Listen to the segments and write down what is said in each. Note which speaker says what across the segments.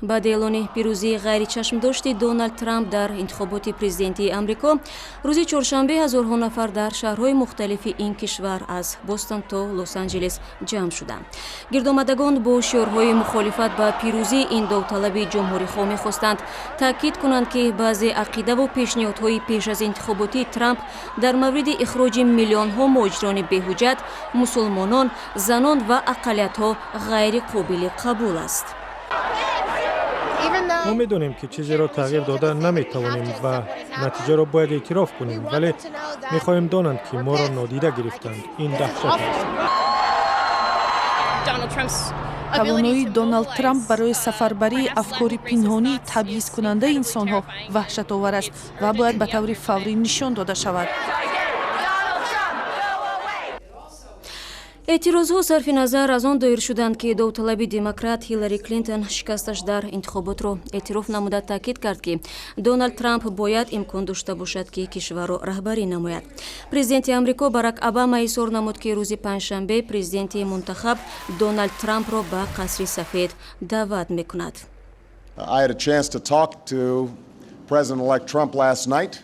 Speaker 1: Баъди эълони пирӯзии ғайричашмдошти Доналд Трамп дар интихоботи президентии Амрико, рӯзи чоршанбе ҳазорҳо нафар дар шаҳрҳои мухталифи ин кишвар, аз Бостон то Лос-Анҷелес, ҷамъ шуданд. Гирдомадагон бо шиорҳои мухолифат ба пирӯзии ин довталаби ҷумҳурихоҳ мехостанд таъкид кунанд, ки баъзе ақидаву пешниҳодҳои пеш аз интихоботии Трамп дар мавриди ихроҷи миллионҳо муҳоҷирони беҳуҷҷат, мусулмонон, занон ва ақаллиятҳо ғайриқобили қабул аст.
Speaker 2: Мо медонем, ки чизеро тағйир дода наметавонем ва натиҷаро бояд эътироф кунем, вале мехоҳем донанд, ки моро нодида гирифтанд. Ин даҳшат аст.
Speaker 3: Тавоноии Доналд Трамп барои сафарбарии афкори пинҳонии табъизкунандаи инсонҳо ваҳшатовар аст ва бояд ба таври фаврӣ нишон дода шавад.
Speaker 1: Эътирозҳо сарфи назар аз он доир шуданд, ки довталаби демократ Ҳиллари Клинтон шикасташ дар интихоботро эътироф намуда, таъкид кард, ки Доналд Трамп бояд имкон дошта бошад, ки кишварро раҳбарӣ намояд. Президенти Амрико Барак Обама изҳор намуд, ки рӯзи панҷшанбе президенти мунтахаб Доналд Трампро ба Қасри Сафед даъват мекунад.
Speaker 4: I had a chance to talk to President-elect Trump last night.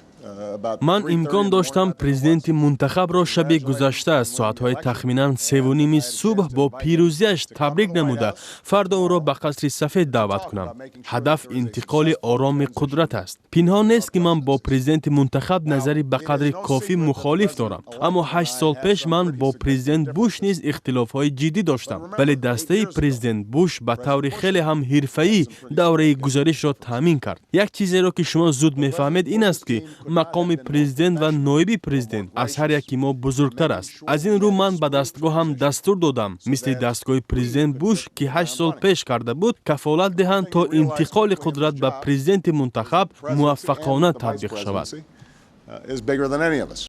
Speaker 5: Ман имкон доштам президенти мунтахабро шаби гузашта соатҳои тахминан 3:30 субҳ бо пирӯзиаш табрик намуда, фардо ӯро ба Қасри Сафед даъват кунам. Ҳадаф интиқоли ороми қудрат аст. Пинҳон нест, ки ман бо президенти мунтахаб назари ба қадри кофӣ мухолиф дорам, аммо 8 сол пеш ман бо президент Буш низ ихтилофҳои ҷиддӣ доштам, вале дастаи президент Буш ба таври хеле ҳам ҳирфаӣ давраи гузаришро таъмин кард. Як чизеро, ки шумо зуд мефаҳмед, ин аст, ки мақоми президент ва ноиби президент аз ҳар яки мо бузургтар аст. Аз ин рӯ ман ба дастгоҳам дастур додам, мисли дастгоҳи президент Буш, ки 8 сол пеш карда буд, кафолат диҳанд, то интиқоли қудрат ба президенти мунтахаб муваффақона татбиқ шавад.
Speaker 4: Is bigger than any of us.